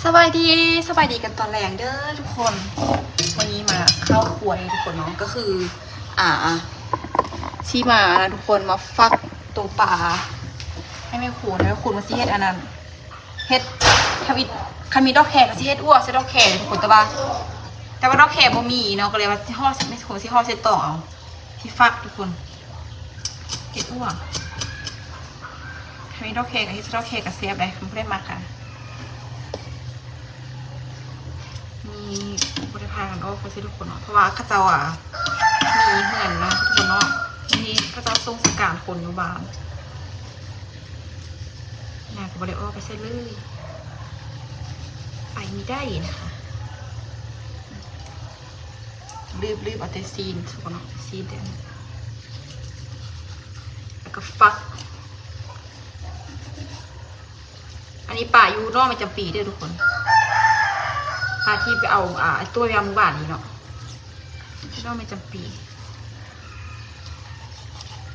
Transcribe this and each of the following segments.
ສະບາຍດີ ສະບາຍດີກັນຕອນແລງເດີທຸກຄົນ. ມື້ນີ້ມາເຂົ້າຄົວເດີທຸກຄົນເນາະ ກໍຄື ອ່າ ຊິມານະທຸກຄົນ ມາຟັກໂຕປາໃຫ້ແມ່ຄູນ. ແມ່ຄູນວ່າຊິເຮັດອັນນັ້ນ ເຮັດທຳອິດ ຄັນມີດອກແຄກໍຊິເຮັດອົ່ວໃສ່ດອກແຄເດີທຸກຄົນ ແຕ່ວ່າ ແຕ່ວ່າດອກແຄບໍ່ມີເນາະ ກໍເລີຍວ່າຊິຫໍ່ ແມ່ຄູນຊິຫໍ່ໃສ່ຕອງເອົາ ຊິຟັກທຸກຄົນ ເຮັດອົ່ວ. ຄັນມີດອກແຄກໍເຮັດ ດອກແຄກໍແຊບໄດ໋ ຄັນຜູ້ໃດມັກກະ. ນີ້ບໍ່ໄດ້ພາກັນອອກໄປໃສທຸກຄົນເນາະ ເພາະວ່າເຂົາເຈົ້າ ອ່າ ມີເຮືອນນະທຸກຄົນເນາະ ນີ້ເຂົາເຈົ້າສົ່ງສະການຄົນຢູ່ບ້ານ ນາກໍບໍ່ໄດ້ອອກໄປໃສເລີຍ ໄປມີໄດ້ນະຄະ. ລືບໆ ເອົາແຕ່ຊີ້ນທຸກຄົນເນາະ ຊີ້ນແຕ່ອັນນີ້ ແລ້ວກໍຟັກ. ອັນນີ້ປາຢູ່ໜອງແມ່ຈຳປີເດີທຸກຄົນ ປາທີ່ໄປເອົາ ອ່າ ໄອ້ຕົວຍາມມື້ວານນີ້ເນາະ ໜອງແມ່ຈຳປີ.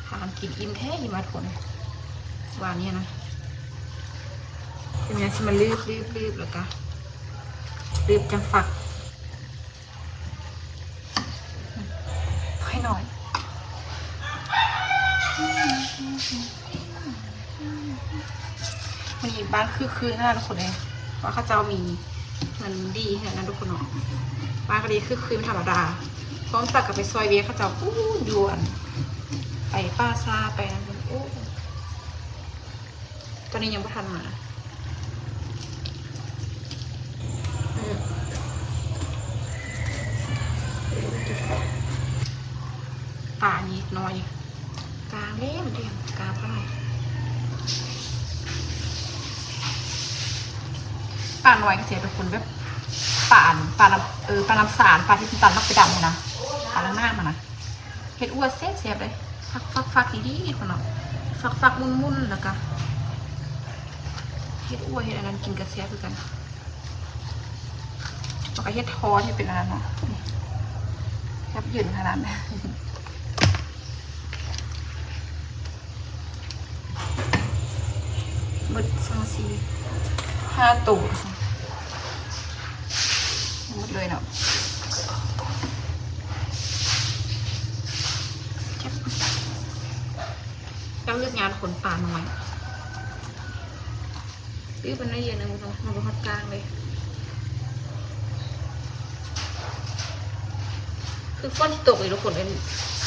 ພາກັນກິນອີ່ມແທ້ອີ່ມວ່າທຸກຄົນ ວານນີ້ນະ. ເປັນຫຍັງຊິມາລືບໆໆ ແລ້ວກະລືບຈັ່ງຟັກ. ນ້ອຍໆ ມື້ນີ້ບ້ານຄຶກຄື້ນຂະໜາດທຸກຄົນເອີຍ ເພາະວ່າເຂົາເຈົ້າມີເງິນດີຂະໜາດນັ້ນທຸກຄົນເນາະ ບ້ານກໍດີຄຶກຄື້ນເປັນທຳມະດາ. ພ້ອມສັກກໍໄປຊ່ອຍວຽກເຂົາເຈົ້າພຸ້ນ ຢູ່ອັນ ໄປປ່າຊ້າໄປນັ້ນພຸ້ນ ໂອ້. ຕອນນີ້ຍັງບໍ່ທັນມາ ອືມ ປານີ້ນ້ອຍ ກາງແຫຼມແຫຼມ ກາງປານ້ອຍ ປານ້ອຍກໍຊິເປັນຄົນແບບ ປາອັນ ປານ້ຳ ເອີ ປານ້ຳສານ ປາທີ່ນ້ຳຕານມັກໄປດຳຫັ້ນນະ ປາລ້າງນ້ຳຫັ້ນນະ. ເຮັດອົ່ວແຊບໆເດ້ ຟັກໆໆ ດີໆ ພຸ້ນເນາະ ຟັກໆ ໝຸ່ນໆ ແລ້ວກະເຮັດອົ່ວເຮັດອັນນັ້ນກິນກະແຊບຄືກັນ. ແລ້ວກະເຮັດທອດໃຫ້ເປັນອັນນັ້ນເນາະ ແຊບເຢັນຂະໜາດ. ໝົດສອງ ສີ່ ຫ້າໂຕ ໝົດເລີຍເນາະ. ເຈົ້າເລືອກງານຄົນປານ້ອຍ. ອີກປານໃດເຢັນນະ ມັນບໍ່ຮອດກາງເລີຍ ຄືຝົນຊິຕົກອີກທຸກຄົນເອີຍ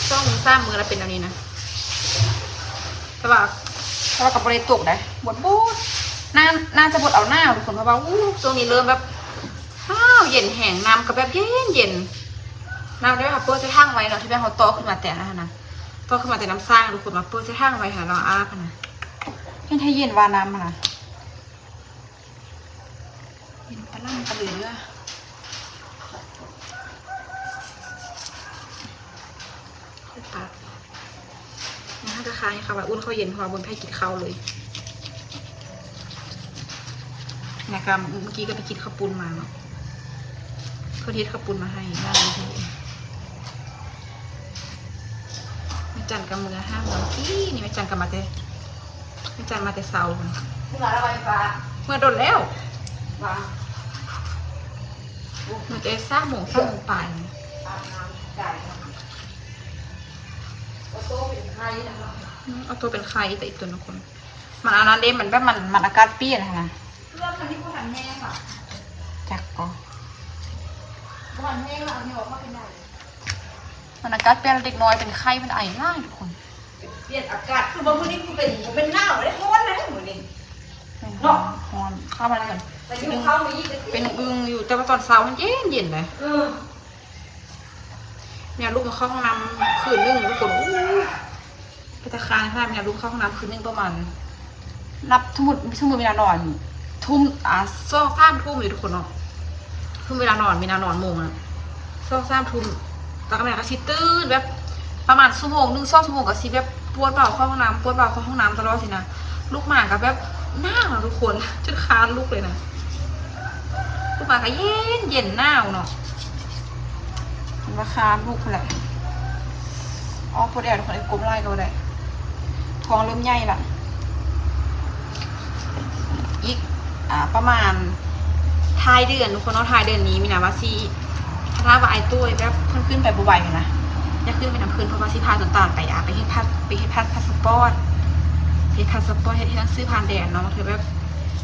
ສອງສາມມື້ລະເປັນແນວນີ້ນະ ແຕ່ວ່າ ແຕ່ວ່າກໍບໍ່ໄດ້ຕົກໃດ໋ ບົດໆ ໜ້າ ໜ້າຈະບົດເອົາໜາວທຸກຄົນ ເພາະວ່າ ອູ້ ຊ່ວງນີ້ເລີ່ມແບບ ອ້າວ ເຢັນແຮງ ນ້ຳກໍແບບເຢັນໆ ນ້ຳທີ່ວ່າເຮົາເປີດໃສ່ຖັງໄວ້ເນາະ ທີ່ວ່າເຮົາຕໍ່ຂຶ້ນມາແຕ່ອັນນັ້ນນະ ຕໍ່ຂຶ້ນມາແຕ່ນ້ຳສ້າງທຸກຄົນ ມາເປີດໃສ່ຖັງໄວ້ໃຫ້ລາວອາບຫັ້ນນະ ເຮັດໃຫ້ເຢັນວ່ານ້ຳຫັ້ນນະ. ເປັນປະຫຼຳປະລືເດີ້ ປາ ມາທາຄາຍເຂົ້າໄວ້ ອຸ່ນເຂົ້າເຢັນ ເພາະວ່າບໍ່ມີໃຜກິນເຂົ້າເລີຍ ແລ້ວກໍເມື່ອກີ້ກໍໄປກິນເຂົ້າປຸ້ນມາເນາະ ເພິ່ນເຮັດເຂົ້າປຸ້ນມາໃຫ້ ແມ່ຈັນກໍເມືອຫ້າໂມງກີ້ນີ້ ແມ່ຈັນກໍມາແຕ່ ແມ່ຈັນມາແຕ່ເຊົ້າພຸ້ນ ເມືອແລ້ວບໍ່ ປ້າ ເມືອດົນແລ້ວ ມາ ເມືອແຕ່ສາມໂມງ ສາມໂມງປາຍນີ້ ອາບນ້ຳໄກ່ ອອໂຕ້ເປັນໄຂ້ນະ ອືມ ອອໂຕ້ເປັນໄຂ້ ແຕ່ອີກຕົວໜຶ່ງຄົນ ມັນອັນນັ້ນເດ້ ມັນແບບ ມັນ ມັນອາກາດປ່ຽນຫັ້ນນະ ເຄື່ອງມັນນີ້ບໍ່ທັນແຫ້ງວ່າ ຈັກກໍ ບໍ່ທັນແຫ້ງວ່າ ເອົານີ້ອອກມາເປັນໄດ ມັນອາກາດປ່ຽນ ເດັກນ້ອຍເປັນໄຂ້ເປັນໄອຫຼາຍທຸກຄົນ ປ່ຽນອາກາດ ຄືວ່າມື້ນີ້ຄືເປັນ ເປັນໜາວເດ້ ຮ້ອນເດ້ມື້ນີ້ ເນາະ ຮ້ອນ ເຂົ້າມາແລ້ວກັນ ແຕ່ຢູ່ເຂົ້າມາອີກ ເປັນອຶ່ງຢູ່ ແຕ່ວ່າຕອນເຊົ້າມັນເຢັນໆເດ້ ເອີ ແມ່ລູກມາເຂົ້າຫ້ອງນ້ຳຄືນໜຶ່ງທຸກຄົນ ໂອ້ຍ ໄປທະຄານຂະໜາດ ແມ່ລູກເຂົ້າຫ້ອງນ້ຳຄືນໜຶ່ງປະມານ ນັບສົມມຸດ ສົມມຸດເວລານອນທຸ່ມ ອ່າ ສອງສາມທຸ່ມຢູ່ທຸກຄົນເນາະ ຄືເວລານອນ ເວລານອນໂມງນະ ສອງສາມທຸ່ມ ແລ້ວກໍແມ່ກໍຊິຕື່ນແບບປະມານຊົ່ວໂມງໜຶ່ງ ສອງຊົ່ວໂມງ ກໍຊິແບບປວດບ່າວເຂົ້າຫ້ອງນ້ຳ ປວດບ່າວເຂົ້າຫ້ອງນ້ຳຕະຫຼອດຊີ້ນະ ລຸກມາກໍແບບໜາວນະທຸກຄົນ ຈົນຄານລຸກເລີຍນະ ລຸກມາກໍເຢັນໆ ໜາວເນາະ. ເຫັນວ່າຄາລູກພຸ້ນແຫຼະ ອອກບໍ່ໄດ້ ທຸກຄົນເອີຍ ກົ້ມຫຼາຍກໍບໍ່ໄດ້ ທ້ອງເລີ່ມໃຫຍ່ລະ ອີກ ອ່າ ປະມານ ທ້າຍເດືອນ ທຸກຄົນເນາະ ທ້າຍເດືອນນີ້ມີນາວ່າຊິ ຖ້າວ່າອ້າຍໂຕ້ຍແບບເພິ່ນຂຶ້ນໄປບໍ່ໄຫວນະ ຢາກຂຶ້ນໄປນຳເພິ່ນ ເພາະວ່າຊິພານ້ອງຕານໄປ ອາ ໄປເຮັດພາສ ໄປເຮັດພາ ພາສປອດ ເຮັດພາສປອດ ເຮັດ ເຮັດໜັງສືຜ່ານແດນເນາະ ເພື່ອແບບ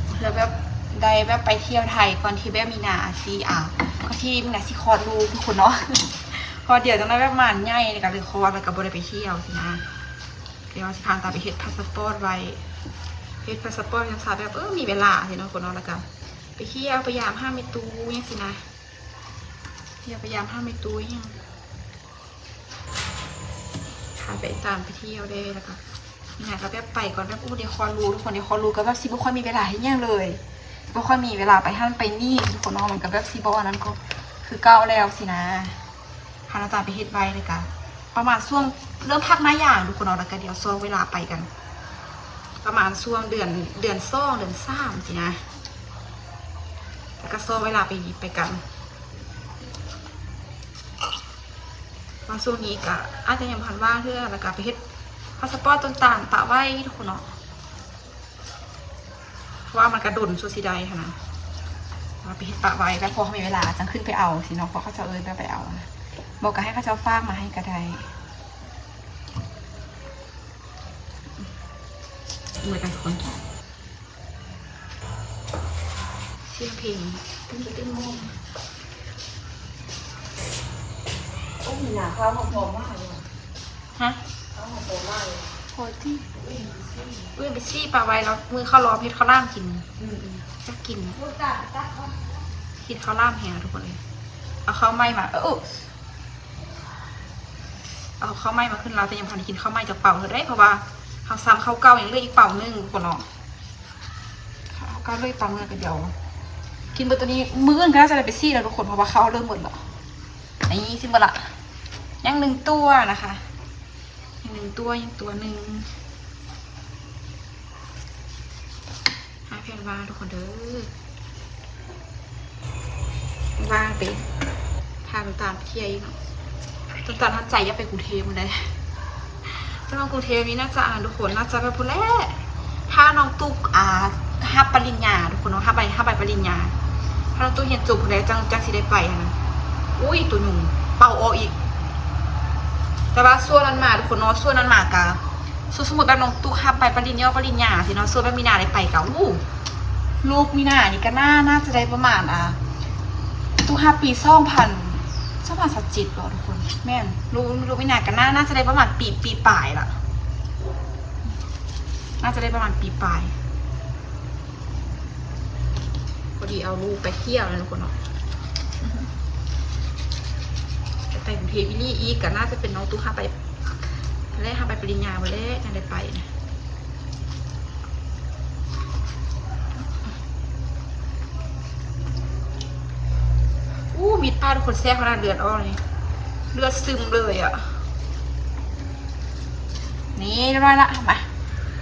ເພື່ອແບບໄດ້ແບບໄປທ່ຽວໄທກ່ອນທີ່ແບບມີນາຊິ ອາ ກ່ອນທີ່ມີນາຊິຄອດລູກ ທຸກຄົນເນາະ ເພາະວ່າດຽວຈັ່ງໄດ້ແບບໝານໃຫຍ່ ແລ້ວກໍໄດ້ຄອດ ແລ້ວກໍບໍ່ໄດ້ໄປທ່ຽວຊີ້ນະ. ດຽວຊິພານ້ອງຕານໄປເຮັດພາສປອດໄວ້ ເຮັດພາສປອດຍາມຊາແບບ ເອີ ມີເວລາຊີ້ເນາະ ທຸກຄົນເນາະ ແລ້ວກໍໄປທ່ຽວ ໄປຢາມຫາແມ່ຕູ້ຫຍັງຊີ້ນະ ທ່ຽວໄປຢາມຫາແມ່ຕູ້ຫຍັງ ພາໄປຕາມໄປທ່ຽວແດ່ ແລ້ວກໍມີນາກໍແບບໄປກ່ອນ ແບບ ໂອ້ ດຽວຄອດລູກ ທຸກຄົນ ດຽວຄອດລູກກໍແບບຊິບໍ່ຄ່ອຍມີເວລາເຮັດຫຍັງເລີຍ ບໍ່ຄ່ອຍມີເວລາໄປຫັ້ນໄປນີ້ ທຸກຄົນເນາະ ມັນກໍແບບຊິບໍ່ອັນນັ້ນກໍຄືເກົ່າແລ້ວຊີ້ນະ. ພານ້ອງຕານໄປເຮັດໄວ້ ແລ້ວກະປະມານຊ່ວງເລີ່ມພັກໜ້າຢາງ ທຸກຄົນເນາະ ແລ້ວກະດຽວຊອກເວລາໄປກັນ ປະມານຊ່ວງເດືອນ ເດືອນສອງ ເດືອນສາມຊີ້ນະ ແລ້ວກະຊອກເວລາໄປ ໄປກັນ ວ່າຊ່ວງນີ້ກະອາດຈະຍັງບໍ່ທັນວ່າງເທື່ອ ແລ້ວກະໄປເຮັດພາສປອດຕົ້ນຕານປະໄວ້ ທຸກຄົນເນາະ. ເພາະວ່າມັນກະດົນ ຊົ່ວຊິໄດ້ຫັ້ນນະ ວ່າໄປເຮັດປະໄວ້ ແລ້ວພໍເຮົາມີເວລາຈັ່ງຂຶ້ນໄປເອົາຊີ້ເນາະ ເພາະເຂົາເຈົ້າເອີ້ນໄປເອົານະ ບໍ່ກໍໃຫ້ເຂົາເຈົ້າຝາກມາໃຫ້ກໍໄດ້. ເໝືອນກັນທຸກຄົນ ສຽງເພງ ຕຶ້ງ ຕຶ້ງ ໂອ້ ມີໜ້າ ຂ້າວຫອມໆ ມາເລີຍ. ຮະ? ເອົາ ໂຕຫຼາຍ ພໍຕິ ເອີ ໄປຊີ້ປາໄວ້ ແລ້ວມື້ເຂົ້າລອມເຮັດເຂົ້າຫຼາມກິນ. ອືມໆ ຢາກກິນ ໂອ້ ຕັດ ຕັດ ເຮັດເຂົ້າຫຼາມແຮງ ທຸກຄົນເອີຍ. ເອົາເຂົ້າໃໝ່ມາ ເອີ ເອົາເຂົ້າໃໝ່ມາຂຶ້ນລາວ ແຕ່ຍັງບໍ່ທັນໄດ້ກິນເຂົ້າໃໝ່ຈັກເປົາເທື່ອເດ້ ເພາະວ່າເຮົາຊ້ຳເຂົ້າເກົ່າ ຍັງເຫຼືອອີກເປົາໜຶ່ງ ທຸກຄົນເນາະ. ເຂົ້າເກົ່າເຫຼືອອີກເປົາໜຶ່ງ ກໍດຽວກິນເບິດໂຕນີ້ ມື້ອື່ນກໍໜ້າຈະໄດ້ໄປຊີ້ແລ້ວ ທຸກຄົນ ເພາະວ່າເຂົ້າເລີ່ມເບິດແລ້ວ. ນີ້ຊິເບິດລະ ຍັງໜຶ່ງຕົວນະຄະ ຍັງໜຶ່ງຕົວ ຍັງຕົວໜຶ່ງ. ຫາແຜນວ່າງ ທຸກຄົນເດີ ວ່າງໄປ ພານ້ອງຕານໄປທ່ຽວອີກເນາະ. ນ້ອງຕານຫັນໃຈຢາກໄປກຸງເທບພຸ້ນເດ້. ແຕ່ວ່າກຸງເທບນີ້ໜ້າຈະ ອ່າ ທຸກຄົນ ໜ້າຈະແບບພຸ້ນແຫຼະ ຖ້ານ້ອງຕຸກ ອ່າ ຮັບປະລິນຍາ ທຸກຄົນເນາະ ຮັບໃບ ຮັບໃບປະລິນຍາ ຖ້ານ້ອງຕຸກຮຽນຈົບພຸ້ນແຫຼະ ຈັ່ງ ຈັ່ງຊິໄດ້ໄປຫັ້ນນະ. ອຸ້ຍ ໂຕຍຸງເປົ່າອອກອີກ. ແຕ່ວ່າຊ່ວງນັ້ນມາ ທຸກຄົນເນາະ ຊ່ວງນັ້ນມາກະ ສົມມຸດແບບນ້ອງຕຸກຮັບໃບປະລິນຍາ ປະລິນຍາຊີ້ເນາະ ຊ່ວງແບບມີນາໄດ້ໄປກະ ໂອ້ ລູກມີນານີ້ກະໜ້າ ໜ້າຈະໄດ້ປະມານ ອ່າ ຕຸກຮັບປີສອງພັນ ສອງພັນຊາວເຈັດບໍ ທຸກຄົນ? ແມ່ນ ລູກ ລູກມີນາກໍໜ້າ ໜ້າຈະໄດ້ປະມານປີ ປີປາຍລະ ໜ້າຈະໄດ້ປະມານປີປາຍ. ພໍດີເອົາລູກໄປທ່ຽວແລ້ວ ທຸກຄົນເນາະ ໄປກຸງເທບອີ່ຫຼີອີກ ກໍໜ້າຈະເປັນນ້ອງຕຸກຮັບໄປ ແລະ ຮັບໃບປະລິນຍາໄວ້ແລ້ວ ຈັ່ງໄດ້ໄປ. ອູ້ ມີດປາດຄົນແຊບຂະໜາດ ເລືອດອອກນີ້ ເລືອດຊຶມເລີຍອະ. ນີ້ ຮຽບຮ້ອຍລະ ມາ ດ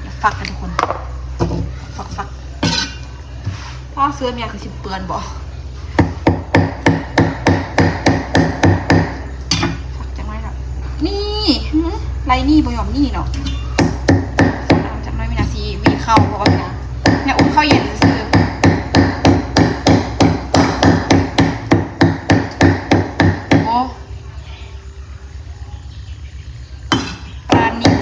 ຽວຟັກກັນທຸກຄົນ ຟັກໆ. ພໍ່ເສື້ອເມຍຄືຊິເປື້ອນບໍ? ຈັກໜ້ອຍລະ ນີ້ ຫື ໄລ່ນີ້ບໍ່ຍອມນີ້ເນາະ. ຈັກໜ້ອຍມີນາຊິຫວີເຂົ້າ ເພາະວ່າມີນາ ແນວອົບເຂົ້າເຢັນຊື່ໆ. ໂອ້ ປານິນ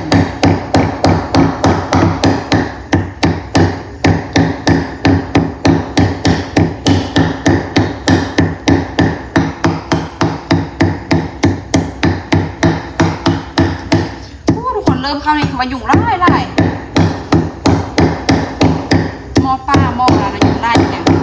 ໂອ້ ທຸກຄົນ ເລີ່ມເຂົ້ານີ້ຄືວ່າຍຸງຫຼາຍໆ ໝໍ້ປ້າໝໍ້ລາວນະ ຍຸງຫຼາຍແຮງ. ບໍ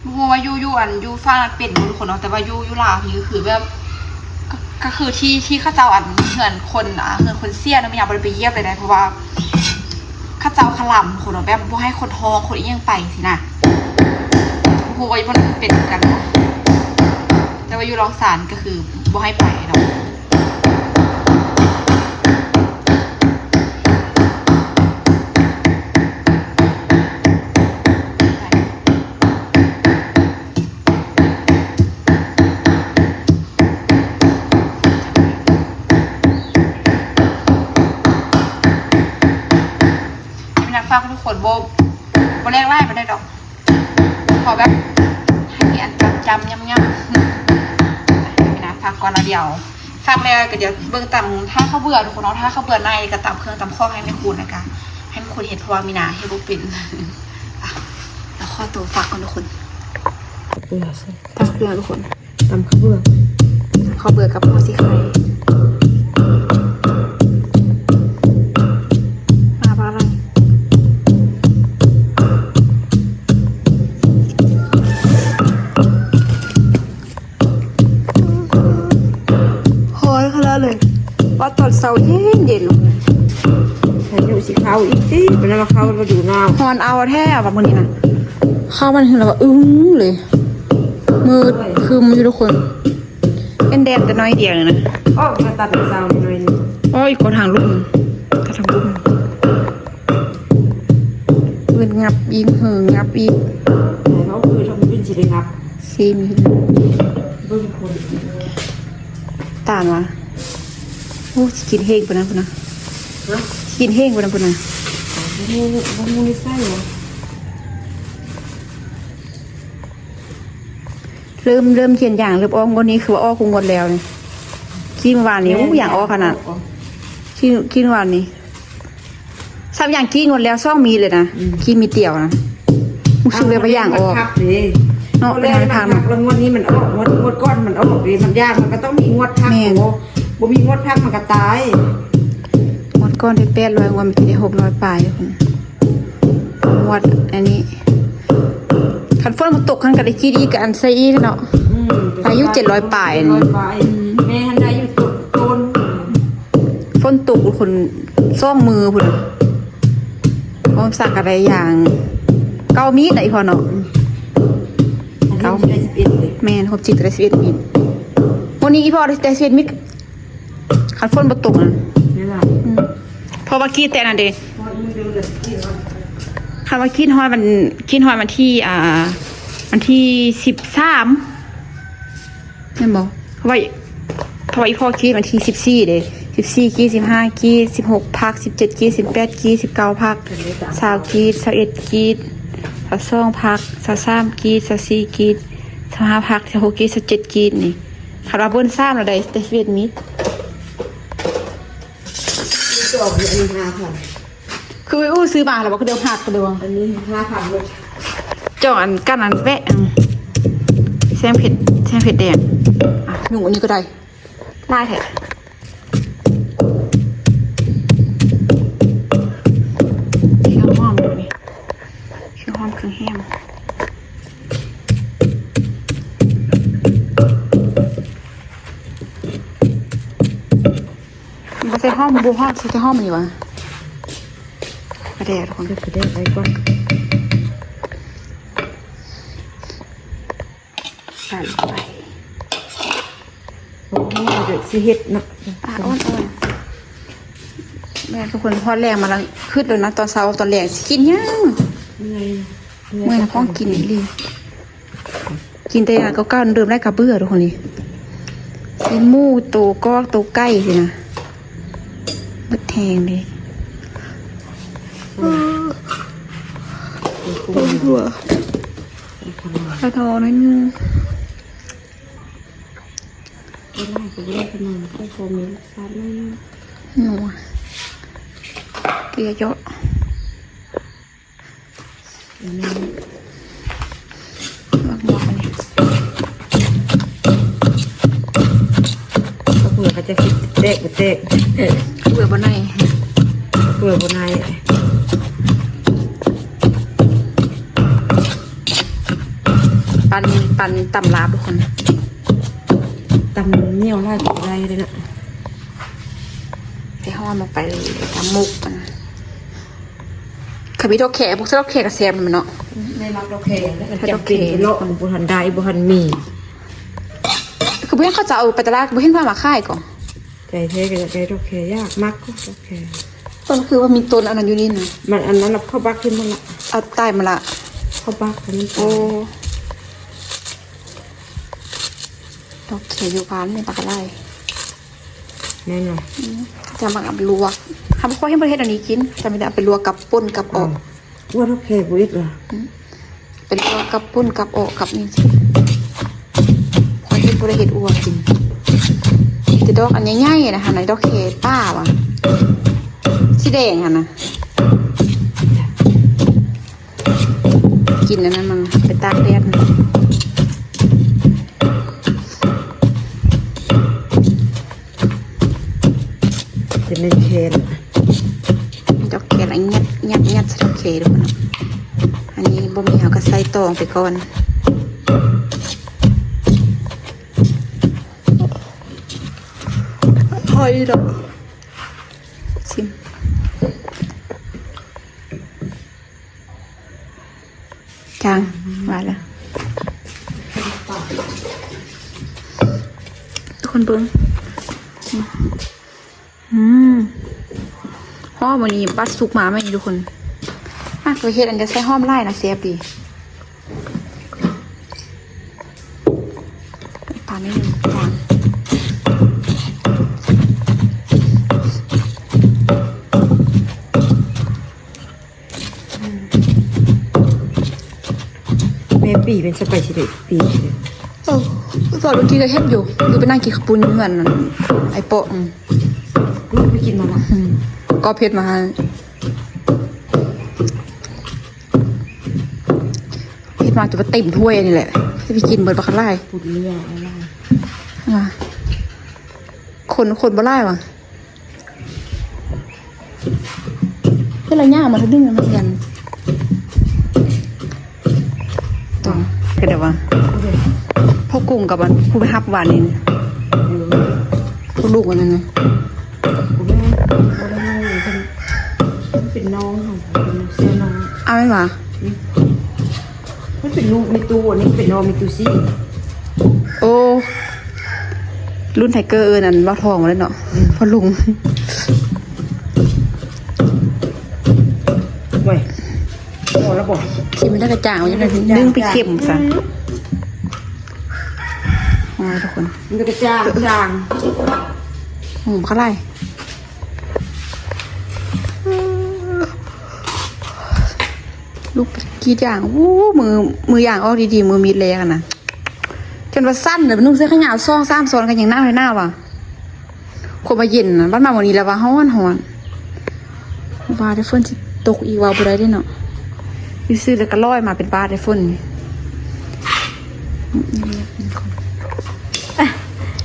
່ຮູ້ວ່າຢູ່ ຢູ່ ອັນ ຢູ່ຝັ່ງນັ້ນເປັນບໍ່ທຸກຄົນເນາະ ແຕ່ວ່າຢູ່ ຢູ່ລາວນີ້ກໍຄືແບບ ກໍ ກໍຄືທີ່ ທີ່ເຂົາເຈົ້າ ອັນ ເຮືອນຄົນ ອ່າ ເຮືອນຄົນເສຍເນາະ ແມ່ນຫຍັງບໍ່ໄດ້ໄປຢ້ຽມເລີຍນະ ເພາະວ່າເຂົາເຈົ້າຄະລຳຄົນເນາະ ແບບບໍ່ໃຫ້ຄົນທ້ອງຄົນອີ່ຫຍັງໄປຊີ້ນະ. ບໍ່ຮູ້ວ່າຢູ່ບ່ອນອື່ນເປັນຄືກັນບໍ່ ແຕ່ວ່າຢູ່ລອງຊານກໍຄືບໍ່ໃຫ້ໄປເນາະ. ຜັກທຸກຄົນ ບໍ່ ບໍ່ແຫຼກຫຼາຍປານໃດດອກ ພໍແບບໃຫ້ອັນຈ້ຳໆ ຫຍ້ຳໆ ນີ້ນະ. ຜັກກ່ອນລະດຽວ ຜັກແລ້ວກໍດຽວເບິ່ງຕຳ ຖ້າເຂົ້າເບືອທຸກຄົນເນາະ ຖ້າເຂົ້າເບືອໃນກໍຕຳເຄື່ອງຕຳຂອງໃຫ້ແມ່ຄູນ ແລ້ວກໍໃຫ້ແມ່ຄູນເຮັດ ເພາະວ່າມີນາເຮັດບໍ່ເປັນ. ອ່ະ ດຽວຂໍຕົວຝັກກ່ອນທຸກຄົນ. ເບືອ ຕຳເຄື່ອງທຸກຄົນ ຕຳເຂົ້າເບືອ ເຂົ້າເບືອກັບຫົວສີໄຄ ມາປາໄລ ຮ້ອນຂະໜາດເລີຍ ວ່າຕອນເຊົ້າເຢັນໆ ພາຍຸຊິເຂົ້າອີກຕິ ເປັນວ່າເຂົ້າລະດູໜາວ ຮ້ອນເອົາແທ້ວ່າມື້ນີ້ນະ ເຂົ້າມານີ້ແລ້ວວ່າອຶ້ງເລີຍ. ມືດຄຶມຢູ່ທຸກຄົນ ເຫັນແດດແຕ່ໜ້ອຍດຽວນີ້ນະ. ອໍ ມາຕັດເຊົ້າໜ້ອຍໜຶ່ງ ອໍ ອີກກໍທາງລຸ່ມ ກໍທາງລຸ່ມ ເພິ່ນຫງັບອີກ ເຫີງຫຍັບອີກ ແຕ່ເຮົາຄືທຳເປັນຊິໄດ້ຫຍັບ ຊີມຢູ່ ເບິ່ງຄົນ ຕານວ່າ ໂອ້ ຊິກິນແຮງປານນັ້ນພຸ້ນນະ ຮະ ຊິກິນແຮງປານນັ້ນພຸ້ນນະ ບໍ່ຮູ້ ບໍ່ຮູ້ນິໄສຫວະ. ເລີ່ມ ເລີ່ມເຫັນຢາງເລີ່ມອອກ ງວດນີ້ຄືວ່າອອກກວ່າງວດແລ້ວນີ້ ກີ້ມື້ວານນີ້ ແມ່ນ ໂອ້ ຢາງອອກຂະໜາດ ອອກ ກີ້ ກີ້ມື້ວານນີ້ ຊ້ຳຢາງກີ້ງວດແລ້ວ ສອງມີດເລີຍນະ ອືມ ກີ້ມີດດຽວນະ ຮູ້ສຶກເລີຍວ່າຢາງອອກ ມັນພັກເດ້ ເນາະ ເວລາມັນພັກ ແລ້ວງວດນີ້ມັນອອກ ງວດ ງວດກ່ອນມັນອອກເດ້ ມັນຢາງມັນກໍຕ້ອງມີງວດພັກ ແມ່ນ ໂອ້ ບໍ່ມີງວດພັກມັນກໍຕາຍ ງວດກ່ອນໄດ້ແປດຮ້ອຍ ງວດເມື່ອກີ້ໄດ້ຫົກຮ້ອຍປາຍ ງວດອັນນີ້ ຄັນຝົນບໍ່ຕົກ ຄັນກໍໄດ້ກິນອີກ ກໍອັນໃສ່ອີກເນາະ ອືມ ອາຍຸເຈັດຮ້ອຍປາຍ ເຈັດຮ້ອຍປາຍ ອືມ ແມ່ຫັ້ນໄດ້ຢູ່ຕົ້ນ ຝົນຕົກຄົນສອງມື້ພຸ້ນນະ ຮວມສັກກໍໄດ້ຢ່າງເກົ້າມີດນະ ອີ່ພໍ່ເນາະ ອືມ ເກົ້າ ໄດ້ສິບເອັດເດ້ ແມ່ນ ຮວມຈິດກໍໄດ້ສິບເອັດມີດ ມື້ນີ້ອີ່ພໍ່ໄດ້ ໄດ້ສິບເອັດມີດ ຄັນຝົນບໍ່ຕົກນະ ແມ່ນລະ ອືມ ເພາະວ່າກີ້ແຕ່ນັ້ນເດ້ ຮອດມື້ເດີລະ ກີ້ຮອດ ຄັນວ່າກີ້ຮອດວັນ ກີ້ຮອດວັນທີ ອ່າ ວັນທີສິບສາມ ແມ່ນບໍ່? ເພາະວ່າ ເພາະວ່າອີ່ພໍ່ກີ້ວັນທີສິບສີ່ເດ້ ສິບສີ່ກີ້ ສິບຫ້າກີ້ ສິບຫົກພັກ ສິບເຈັດກີ້ ສິບແປດກີ້ ສິບເກົ້າພັກ ຊາວກີ້ ຊາວເອັດກີ້ ຊາວສອງພັກ ຊາວສາມກີ້ ຊາວສີ່ກີ້ ຊາວຫ້າພັກ ຊາວຫົກກີ້ ຊາວເຈັດກີ້ນີ້ ຄັນວ່າເບິ່ນສາມລະໄດ້ ໄດ້ສິບເອັດມີດ ຈອງຢູ່ອັນນີ້ຫ້າພັນ ຄືອູ້ຊື້ມາແລ້ວບໍ່ ຄືເດີມຫັກ ຄືເດີມ ອັນນີ້ຫ້າພັນເລີຍ ຈອງອັນກັນອັນແວະ ອືມ ແສງເຜັດ ແສງເຜັດແດງ ອ່ະ ຫຍຸ້ງອັນນີ້ກໍໄດ້ ຫຼາຍແທ້ ເຄື່ອງຫອມນີ້ ເຄື່ອງຫອມເຄື່ອງແຮມ ບໍ່ໃສ່ຫອມ ບໍ່ຫອມ ໃສ່ແຕ່ຫອມອັນນີ້ຫວາ ປາແດກທຸກຄົນ ປາແດກໄວ້ກ່ອນ ໃສ່ລົງໄປ ໂອ້ໂຫ ດຽວຊິເຮັດເນາະ ປາອ່ອນໆ ແມ່ນທຸກຄົນ ຮອດແລງມາແລ້ວ ຄຶດແລ້ວນະ ຕອນເຊົ້າ ຕອນແລງຊິກິນຫຍັງ ເມື່ອຍ ເມື່ອຍນະ ຂອງກິນອີ່ຫຼີ ກິນແຕ່ອັນເກົ່າໆ ເລີ່ມໄດ້ກະເບື່ອທຸກຄົນນີ້ ຊີ້ນໝູ ໂຕກອກ ໂຕໄກ່ຊີ້ນະ ໝົດແຮງເດ້ ໂອ້ ເບິ່ງຫົວ ຂະໜໍໜ້ອຍໜຶ່ງ ບໍ່ຫຼາຍກໍບໍ່ໄດ້ຂະໜໍ ພໍມີລົດຊາດໜ້ອຍໜຶ່ງ ນົວ ເກືອເຍາະ. ບັກໝວກອັນນີ້ ເປືອກເຂົາຈະແຕກບໍ່ແຕກ ເປືອກບໍ່ໃນ ເປືອກບໍ່ໃນ ປັ່ນ ປັ່ນຕຳລາບທຸກຄົນ ຕຳໜຽວຫຼາຍກໍບໍ່ໄດ້ເດ້ນະ ໃສ່ຫອມລົງໄປເລີຍ ຕຳໝົກມັນ ຄັນມີດອກແຄ ພວກດອກແຄກໍແຊບນຳເນາະ ແມ່ນ ມັກດອກແຄ ມັນຈຳເປັນເນາະ ບໍ່ທັນໄດ້ ບໍ່ທັນມີ ຄືບໍ່ເຫັນເຂົາເຈົ້າເອົາໄປຕະຫຼາດ ບໍ່ເຫັນວ່າມາຂາຍກໍ ໃຈແທ້ກໍຢາກໄດ້ດອກແຄ ຢາກມັກດອກແຄ ເພິ່ນຄືວ່າມີຕົ້ນອັນນັ້ນຢູ່ນີ້ນະ ມັນອັນນັ້ນເຂົາບັກຂຶ້ນມາລະ ເອົາຕາຍມາລະ ເຂົາບັກມັນຕາຍ ໂອ້ ດອກແຄຢູ່ບ້ານນີ້ບັກຫຼາຍ ແມ່ນບໍ່? ອືມ ຈະມາລວກ ຖ້າບໍ່ຄ່ອຍເຮັດ ບໍ່ເຮັດອັນນີ້ກິນ ຈະມີແຕ່ເອົາໄປລວກກັບປົ່ນກັບເອາະ. ອືມ ອວດເຮົາແຄ່ບໍ່ເຮັດຫວາ? ອືມ ເປັນລວກກັບປົ່ນກັບເອາະກັບນີ້ ຂ້ອຍເຮັດບໍ່ໄດ້ເຮັດອວດກິນ ມີແຕ່ດອກອັນໃຫຍ່ໆນະ ຫັ້ນນະ ດອກແຄປ່າຫວາ ສີແດງຫັ້ນນະ. ກິນອັນນັ້ນມັນໄປຕາກແດດ ຈະແມ່ນແຄນະ ດອກແຄນ ອັນຍັດ ຍັດ ຍັດໃສ່ດອກແຄທຸກຄົນ. ອັນນີ້ບໍ່ມີ ເຮົາກໍໃສ່ຕອງໄປກ່ອນ ຫອຍດອກ ຊິມ. ຈາງ ວ່າແລ້ວ ທຸກຄົນເບິ່ງ ອືມ ຫອມ. ມື້ນີ້ປັດສຸກມາໃໝ່ນີ້ທຸກຄົນ ມັກໄປເຮັດອັນຈະໃສ່ຫອມຫຼາຍນະ ແຊບດີ. ປານນີ້ ແມ່ປີ້ເປັນສະໄປຊິໄດ້ປີ້. ເອີ ຕອນເມື່ອກີ້ກໍເຮັດຢູ່ ຄືໄປນັ່ງກິນເຂົ້າປຸ້ນຢູ່ເຮືອນໄອ້ເປາະ. ອືມ ລູກໄປກິນມາລະ. ອືມ ກໍເຮັດມາໃຫ້ ເຮັດມາຈົນວ່າເຕັມຖ້ວຍນີ້ແຫຼະ ຊິໄປກິນເບິດບັກຫຼາຍ. ປຸ້ນເຫຼືອຫຼາຍວ່າ ຄົນ ຄົນບໍ່ຫຼາຍຫວາ? ເວລາຍ່າງມາທາງນີ້ມັນເຫັນຕ້ອງ ຄືແບບວ່າ ໂອເຄ ພໍ່ກຸ້ງກັບອັນຜູ້ໄປຮັບວານນີ້ ເອີ ຜູ້ລູກອັນນັ້ນນະ ບໍ່ແມ່ນ ບໍ່ໄດ້ເວົ້າເລີຍ ເພິ່ນ ເພິ່ນເປັນນ້ອງເຮົາ ເປັນເຊື້ອນ້ອງ. ອ້າວ ແມ່ນຫວາ? ອືມ ມັນເປັນລູກແມ່ຕູ້ ອັນນີ້ເປັນນ້ອງແມ່ຕູ້ຊີ. ໂອ້ ລຸ້ນໄທເກີ ເອີ້ນອັນບ່າວທອງມາເລີຍເນາະ. ອືມ ພໍ່ລຸງ ໂອ້ຍ ພໍແລ້ວບໍ່? ຊິມັນໄດ້ກະຈ່າງ ມັນຈະໄດ້ ດຶງໄປເຄັມຊະ. ອືມ ໂອ້ຍ ທຸກຄົນ ມັນຈະກະຈ່າງ ຈ່າງ. ອືມ ເທົ່າໃດ? ລູກກຣີດຢາງ ໂອ້ ມື ມືຢາງອອກດີໆ ມືມີດແລກຫັ້ນນະ ຈົນວ່າສັ່ນເລີຍ. ນຸ່ງເສື້ອແຂນຍາວສອງສາມຊ້ອນກໍຍັງໜາວໃຫ້ໜາວວ່າ ຄົນວ່າເຢັນນະ ບັດມາມື້ນີ້ລະວ່າຮ້ອນໆ ວ່າແຕ່ຝົນຊິຕົກອີກ ເວົ້າບໍ່ໄດ້ເດ້ເນາະ. ຊື່ໆ ແລ້ວກໍລອຍມາເປັນບາດແຕ່ຝົນນີ້.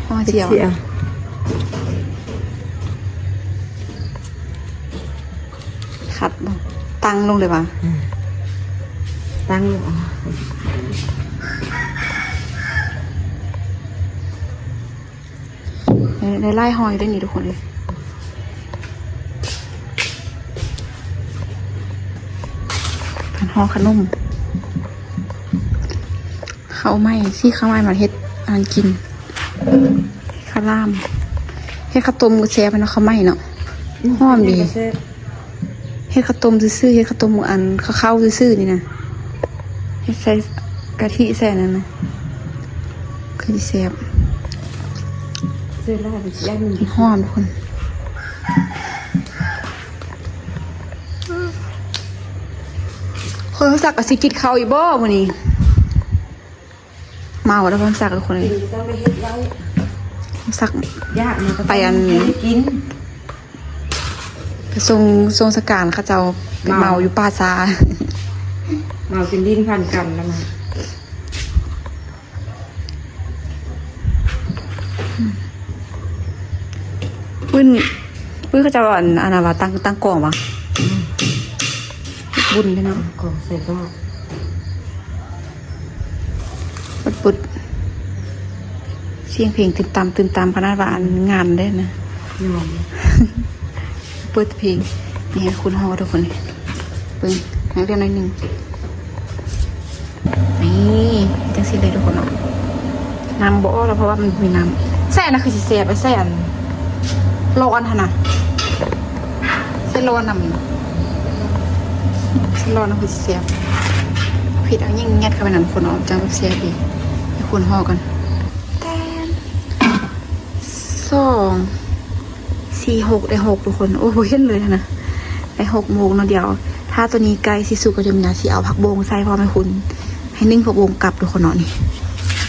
ຮອດສຽວ ຄັດບໍ່? ຕັ້ງລົງເລີຍຫວາ? ອືມ ຕັ້ງລົງ. ໄດ້ຫຼາຍຫໍ່ຢູ່ເດ້ນີ້ທຸກຄົນເອີຍ. ການຫໍ່ຂະໜົມ ເຂົ້າໄໝ້ ຊິເຂົ້າໄໝ້ມາເຮັດອັນກິນ ເຮັດເຂົ້າຫຼາມ ເຮັດເຂົ້າຕົ້ມກໍແຊບເນາະ ເຂົ້າໄໝ້ເນາະ. ອືມ ຫອມດີ ເຮັດເຂົ້າຕົ້ມຊື່ໆ ເຮັດເຂົ້າຕົ້ມອັນເຂົ້າໆຊື່ໆນີ້ນະ ເຮັດໃສ່ກະທິໃສ່ອັນນັ້ນນະ ຄືຊິແຊບ. ເສື້ອລາວໄປຊິອັນໜຶ່ງ ຫອມທຸກຄົນ. ຄົນສັກກໍຊິກິນເຂົ້າອີກບໍ່ມື້ນີ້? ເມົາແລ້ວຄົນສັກທຸກຄົນເອີຍ. ກິນກໍຕ້ອງໄດ້ເຮັດໄວ້ ສັກ ຢາກມັນກໍຕ້ອງໄປອັນ ໄດ້ກິນ ໄປສົ່ງ ສົ່ງສະການ ເຂົາເຈົ້າໄປເມົາ ເມົາຢູ່ປ່າຊ້າ ເມົາຈົນລີ້ນພັນກັນແລ້ວນະ. ປຶ້ນ ປຶ້ນເຂົາເຈົ້າ ອັນ ອັນນັ້ນວ່າ ຕັ້ງ ຕັ້ງກອງວ່າ ອືມ ເຮັດບຸນເດ້ເນາະ ກອງໃສ່ບາດ ປຶດໆ ສຽງເພງຕື່ມຕຳ ຕື່ມຕຳ ຂະໜາດວ່າອັນງານເດ້ນະ ຍອມ ເປີດເພງ. ນີ້ໃຫ້ຄົນຫໍ່ທຸກຄົນ ເບິ່ງ ໃຫ້ເລື່ອນໜ້ອຍໜຶ່ງ. ນີ້ ເຮັດຈັ່ງຊີ້ເລີຍທຸກຄົນເນາະ. ນ້ຳບໍ່ອອກແລ້ວ ເພາະວ່າມັນບໍ່ມີນ້ຳ. ໃສ່ອັນນັ້ນຄືຊິແຊບ ໃສ່ອັນຮ້ອນຫັ້ນນະ ໃສ່ຮ້ອນນຳ ໃສ່ຮ້ອນນຳຄືຊິແຊບ. ເຜັດເອົາຫຍັງຍັດເຂົ້າໄປນັ້ນ ຄົນເນາະ ຈັ່ງແບບແຊບດີ. ໃຫ້ຄົນຫໍ່ກ່ອນ. ແຕ່ນ ສອງ ເຊ ຕີຫົກ ໄດ້ຫົກທຸກຄົນ. ໂອ້ ບໍ່ເຫັນເລີຍຫັ້ນນະ. ໄດ້ຫົກໂມງເນາະ. ດຽວຖ້າໂຕນີ້ໃກ້ຊິສຸກ ກໍຈະມີນາຊິເອົາຜັກບົ້ງໃສ່ ເພາະວ່າແມ່ຄູນໃຫ້ໜຶ້ງຜັກບົ້ງກັບທຸກຄົນເນາະ. ນີ້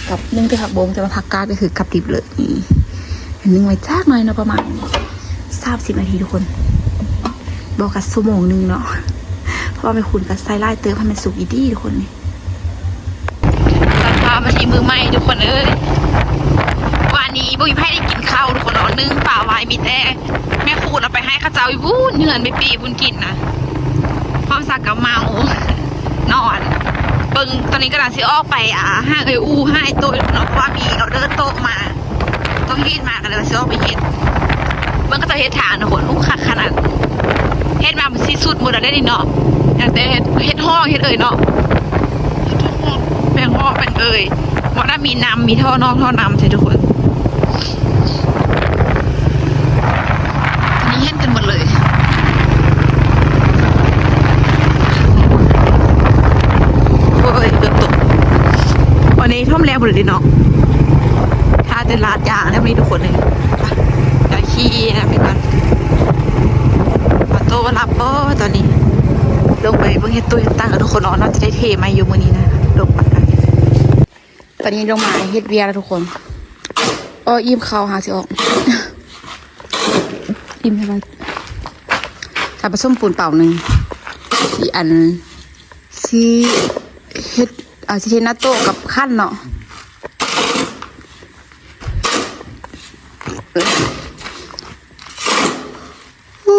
ກັບໜຶ້ງແຕ່ຜັກບົ້ງ ແຕ່ວ່າຜັກກາດກໍຄືກັບດິບເລີຍ. ນີ້ ໜຶ້ງໄວ້ຈັກໜ້ອຍເນາະ ປະມານສາມສິບນາທີທຸກຄົນ. ບໍ່ກໍຊົ່ວໂມງໜຶ່ງເນາະ ເພາະວ່າແມ່ຄູນກໍໃສ່ຫຼາຍເຕີບ ໃຫ້ມັນສຸກອີ່ດີທຸກຄົນ. ນີ້ ຕັດພາບມາທີ່ມື້ໃໝ່ທຸກຄົນເອີຍ. ວານນີ້ບໍ່ມີໃຜໄດ້ກິນເຂົ້າທຸກຄົນເນາະ. ໜຶ້ງປາໄວ້ ມີແຕ່ແມ່ຄູນເອົາໄປໃຫ້ເຂົາເຈົ້າຢູ່ພຸ້ນ ເຮືອນແມ່ປີ້ພຸ້ນກິນນະ. ພ້ອມສັກກໍເມົານອນ. ເບິ່ງຕອນນີ້ກຳລັງຊິອອກໄປ ອ່າ ຫາເອື້ອຍອູ ຫາອ້າຍໂຕ້ເນາະ ເພາະວ່າມີອໍເດີໂຕະມາ ຕ້ອງເຮັດມາ ກໍເລີຍວ່າຊິອອກໄປເຮັດ. ເບິ່ງເຂົາເຈົ້າເຮັດຖານທຸກຄົນ. ໂອ້ ຄັກຂະໜາດ. ເຮັດມາມັນຊິສຸດໝົດແລ້ວເດ້ນີ້ເນາະ. ຕັ້ງແຕ່ເຮັດ ເຮັດຮ່ອງ ເຮັດເອີ່ຍເນາະ. ແບ່ງຮ່ອງ ແບ່ງເອີ່ຍ. ບໍ່ໄດ້ມີນ້ຳ ມີທໍ່ນອກທໍ່ນ້ຳໃສ່ທຸກຄົນ. ອັນນີ້ເຫັນກັນໝົດເລີຍ. ໂອ້ຍ ເກືອບຕົກ. ວັນນີ້ທ່ວມແລ້ວໝົດເລີຍເດ້ເນາະ. ຖ້າແຕ່ລາດຢາງແລ້ວນີ້ທຸກຄົນເອີຍ. ໄປ ດຽວຂີ່ນຳໄປກ່ອນ. ອອໂຕ້ຫຼັບບໍ່ຕອນນີ້? ລົງໄປເບິ່ງເຮັດຕູ້ເຮັດຕັງກັນທຸກຄົນເນາະ. ໜ້າຈະໄດ້ເທໃໝ່ຢູ່ມື້ນີ້ນະ. ລົງໄປກ່ອນ. ຕອນນີ້ລົງມາເຮັດວຽກແລ້ວທຸກຄົນ. ເອີ ອີ່ມເຂົ້າຫາຊິອອກ. ອີ່ມແລ້ວ. ຖ້າປະສົມປູນເປົາໜຶ່ງ ຊິອັນ ຊິເຮັດ ອ່າ ຊິເຮັດນາໂຕະກັບຂັ້ນເນາະ. ໂອ້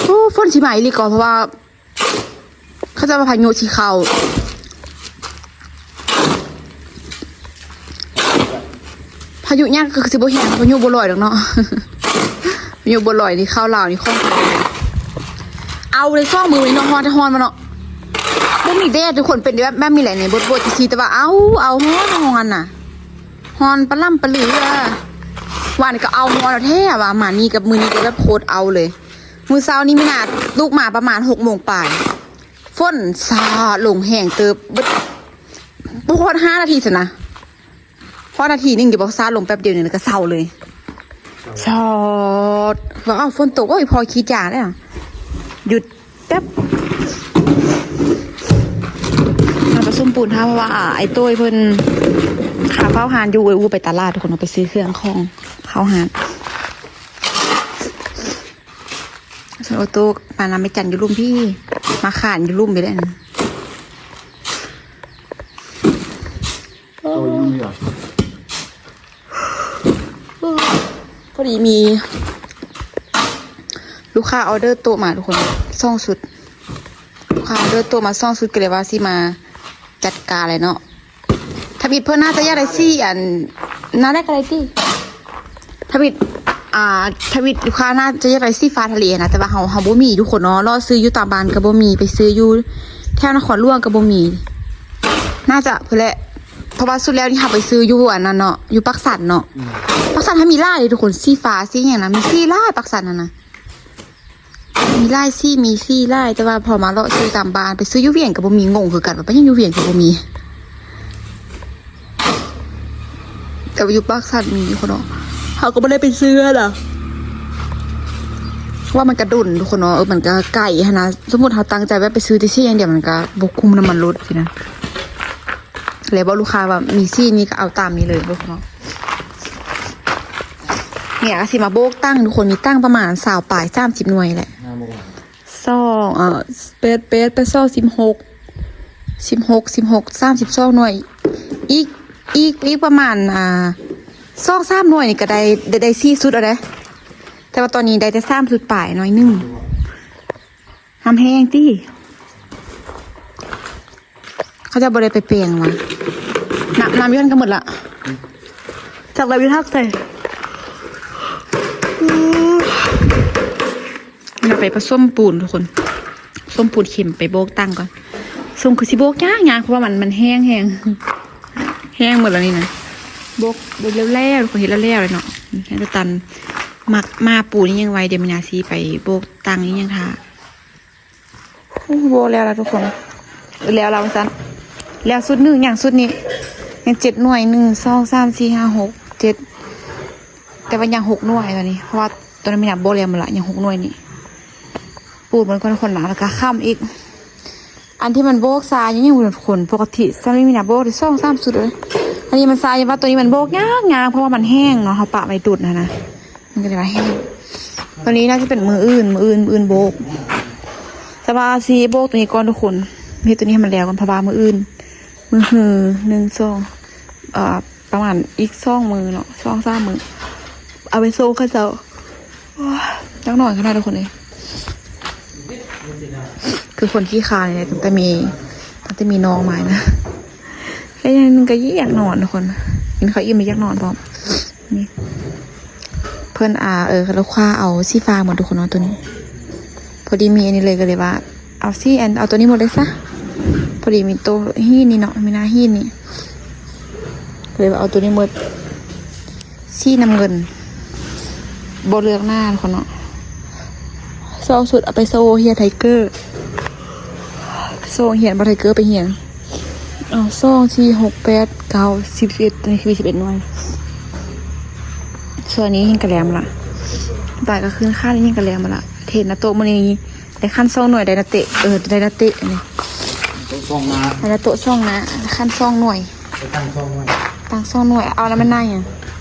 ໂອ້ ຝົນຊິມາອີ່ຫຼີກໍ ເພາະວ່າ ເຂົາເຈົ້າວ່າພາຍຸຊິເຂົ້າ. ພາຍຸຫຍັງກໍຄືຊິບໍ່ແຮງ ພາຍຸບໍ່ລອຍດອກເນາະ. ພາຍຸບໍ່ລອຍນີ້ເຂົ້າລາວນີ້ຂອງ ເອົາເລີຍສອງມື້ນີ້ເນາະ. ຮ້ອນແທ້ ຮ້ອນມາເນາະ. ບໍ່ມີແດດທຸກຄົນ ເປັນແບບ ແບບນີ້ແຫຼະນີ້ ບົດໆ ຈັ່ງຊີ້ ແຕ່ວ່າເອົາ ເອົາ ຮ້ອນ ຮ້ອນນະ ຮ້ອນປະລ່ຳປະລື. ວານນີ້ກໍເອົາ ຮ້ອນແທ້ວ່າ ມານີ້ກັບມື້ນີ້ກໍແບບໂຄດເອົາເລີຍ. ມື້ເຊົ້ານີ້ມີນາ ລຸກມາປະມານຫົກໂມງປາຍ ຝົນສາດລົງແຮງເຕີບ ເບິດ ບໍ່ຮອດຫ້ານາທີຊັ້ນນະ ຮອດນາທີໜຶ່ງຢູ່ບໍ່ ສາດລົງແປັບດຽວໜຶ່ງ ແລ້ວກໍເຊົາເລີຍ ສອດ ວ່າ ເອົ້າ ຝົນຕົກ ໂອ້ຍ ພໍຂີດຢາງແລ້ວ ຢຸດແປັບ. ມາປະຊຸມປູນຖ້າ ເພາະວ່າອ້າຍໂຕ້ຍເພິ່ນຫາເຝົ້າຮ້ານຢູ່ ເອື້ອຍອູໄປຕະຫຼາດ ທຸກຄົນ ເອົາໄປຊື້ເຄື່ອງຂອງເຂົ້າຮ້ານ. ສ່ວນໂອໂຕ້ມານຳແມ່ຈັນຢູ່ລຸ່ມພີ້ ມາຂານຢູ່ລຸ່ມພີ້ແຫຼະ. ໂອ້ຍ ພໍດີມີລູກຄ້າອໍເດີໂຕະມາ ທຸກຄົນ ສອງຊຸດ. ລູກຄ້າອໍເດີໂຕະມາສອງຊຸດ ກໍເລີຍວ່າຊິມາຈັດການແຫຼະເນາະ. ທຳອິດເພິ່ນໜ້າຈະຢາກໄດ້ສີອັນ ໜ້າໄດ້ກໍໄດ້ຕິ ທຳອິດ ອ່າ ທຳອິດລູກຄ້າໜ້າຈະຢາກໄດ້ສີຟ້າທະເລນະ ແຕ່ວ່າເຮົາ ເຮົາບໍ່ມີທຸກຄົນເນາະ ເລາະຊື້ຢູ່ຕາມບ້ານກໍບໍ່ມີ ໄປຊື້ຢູ່ແຖວນະຄອນຫຼວງກໍບໍ່ມີ ໜ້າຈະເພິ່ນແຫຼະ. ເພາະວ່າສຸດແລ້ວນີ້ເຮົາໄປຊື້ຢູ່ອັນນັ້ນເນາະ ຢູ່ປາກຊັນເນາະ ອືມ ປາກຊັນເຮົາມີຫຼາຍເດ້ທຸກຄົນ ສີຟ້າສີຫຍັງນະ ມີສີຫຼາຍປາກຊັນຫັ້ນນະ. ມີຫຼາຍສີ ມີສີຫຼາຍ ແຕ່ວ່າພໍມາເລາະຊື້ຕາມບ້ານ ໄປຊື້ຢູ່ວຽງກໍບໍ່ມີ ງົງຄືກັນວ່າເປັນຫຍັງຢູ່ວຽງຄືບໍ່ມີ ແຕ່ວ່າຢູ່ປາກຊັນມີ ທຸກຄົນເນາະ ເຮົາກໍບໍ່ໄດ້ໄປຊື້ນະ ເພາະວ່າມັນກະດົນ ທຸກຄົນເນາະ ເອີ ມັນກະໄກຫັ້ນນະ. ສົມມຸດເຮົາຕັ້ງໃຈແບບໄປຊື້ແຕ່ສີຢ່າງດຽວ ມັນກະບໍ່ຄຸ້ມນ້ຳມັນລົດຊີ້ນະ. ແລ້ວບອກລູກຄ້າວ່າມີສີນີ້ກໍເອົາຕາມນີ້ເລີຍເນາະ. ນີ້ກໍຊິມາໂບກຕັ່ງທຸກຄົນ ມີຕັ່ງປະມານຊາວປາຍ ສາມສິບໜ່ວຍແຫຼະ ສອງ ເອີ ແປດ ແປດ ແປດ ສອງ ສິບຫົກ ສິບຫົກ ສິບຫົກ ສາມສິບສອງໜ່ວຍ ອີກ ອີກ ອີກປະມານ ອ່າ ສອງສາມໜ່ວຍນີ້ກໍໄດ້ ໄດ້ ໄດ້ສີ່ຊຸດແລ້ວເດ້ ແຕ່ວ່າຕອນນີ້ໄດ້ແຕ່ສາມຊຸດປາຍໜ້ອຍໜຶ່ງ. ນ້ຳແຫ້ງຕິ ເຂົາເຈົ້າບໍ່ໄດ້ໄປແປງຫວາ ນ້ຳ ນ້ຳຢູ່ຫັ້ນກໍໝົດລະ ຈັກແລ້ວຢູ່ທັກໃສ່. ເຮົາໄປປະສົມປູນທຸກຄົນ ສົມປູນເຂັມ ໄປໂບກຕັ່ງກ່ອນ. ສົມຄືຊິໂບກຍາກໆ ເພາະວ່າມັນ ມັນແຫ້ງແຮງ ແຫ້ງໝົດແລ້ວນີ້ນະ. ໂບກ ໂບກແລ້ວໆ ເຂົາເຮັດແລ້ວໆເລີຍເນາະ ໃຫ້ຕາຕັນ ມັກມາປູນອີ່ຫຍັງໄວ ດຽວມີນາຊິໄປໂບກຕັ່ງອີ່ຫຍັງຖ້າ. ໂອ້ ບໍ່ແລ້ວລະທຸກຄົນ ແລ້ວລະວ່າຊັ້ນ ແລ້ວຊຸດໜຶ່ງ ຍັງຊຸດນີ້ ຍັງເຈັດໜ່ວຍ ໜຶ່ງ ສອງ ສາມ ສີ່ ຫ້າ ຫົກ ເຈັດ ແຕ່ວ່າຍັງຫົກໜ່ວຍຕອນນີ້ ເພາະວ່າຕອນນັ້ນມີນາໂບກແລ້ວໝົດລະ ຍັງຫົກໜ່ວຍນີ້ ປູດມັນກ່ອນຄົນນະ ແລ້ວກໍຄ້ຳອີກ. ອັນທີ່ມັນໂບກຊ້າຍັງຢູ່ຄົນ ປົກກະຕິຊ້ຳມີນາໂບກໄດ້ສອງສາມຊຸດເລີຍ. ອັນນີ້ມັນຊ້າ ວ່າຕົວນີ້ມັນໂບກຍາກໆ ເພາະວ່າມັນແຫ້ງເນາະ ເຮົາປະໄວ້ດົນຫັ້ນນະ ມັນກໍເລີຍວ່າແຫ້ງ. ຕົວນີ້ໜ້າຈະເປັນມື້ອື່ນ ມື້ອື່ນ ມື້ອື່ນໂບກ. ແຕ່ວ່າຊິໂບກຕົວນີ້ກ່ອນທຸກຄົນ ເຮັດຕົວນີ້ໃຫ້ມັນແລ້ວກ່ອນ ເພາະວ່າມື້ອື່ນ ມື້ຮືໜຶ່ງ ສອງ ເອີ ປະມານອີກສອງມື້ເນາະ ສອງສາມມື້ ເອົາໄປສົ່ງເຂົາເຈົ້າ. ໂອ້ຍ ຢາກນອນຂະໜາດທຸກຄົນເອີຍ ຄືຄົນຂີ້ຄ້ານນີ້ແຫຼະ ຕັ້ງແຕ່ມີ ຕັ້ງແຕ່ມີນ້ອງມານະ ແຄ່ຢ່າງໜຶ່ງກໍຢາກນອນທຸກຄົນ ກິນເຂົ້າອີ່ມແລ້ວຢາກນອນພ້ອມ. ນີ້ ເພິ່ນ ອ່າ ເອີ ລູກຄ້າເອົາສີຟ້າໝົດທຸກຄົນເນາະ ຕົວນີ້ ພໍດີມີອັນນີ້ເລີຍ ກໍເລີຍວ່າເອົາສີອັນ ເອົາຕົວນີ້ໝົດເລີຍຊະ. ພໍດີມີໂຕຫີນນີ້ເນາະ ມີໜ້າຫີນນີ້ ກໍເລີຍວ່າເອົາຕົວນີ້ໝົດ ສີນ້ຳເງິນ ບໍ່ເລືອກໜ້າທຸກຄົນເນາະ. ສອງຊຸດເອົາໄປໂຊເຮຍໄທເກີ ໂຊຮຽນບໍ່ໄທເກີໄປຮຽນ. ເອົາ ສອງ ສີ່ ຫົກ ແປດ ເກົ້າ ສິບ ສິບເອັດ ຕົວນີ້ຄືສິບເອັດໜ່ວຍ. ສ່ວນນີ້ແຮ່ງກະແລມລະ ຕາຍກະຄືນຄາດນີ້ແຮ່ງກະແລມລະ. ເທຣນນາໂຕະມື້ນີ້ໄດ້ຂັ້ນສອງໜ່ວຍ ໄດ້ນາເຕະ ເອີ ໄດ້ນາເຕະອັນນີ້ ໂຕະສອງໜ້າ ໄດ້ນາໂຕະສອງໜ້າ ຂັ້ນສອງໜ່ວຍ ໄດ້ຕັ້ງສອງໜ່ວຍ ຕັ້ງສອງໜ່ວຍ. ເອົາແລ້ວມັນໜ້າຫຍັງ?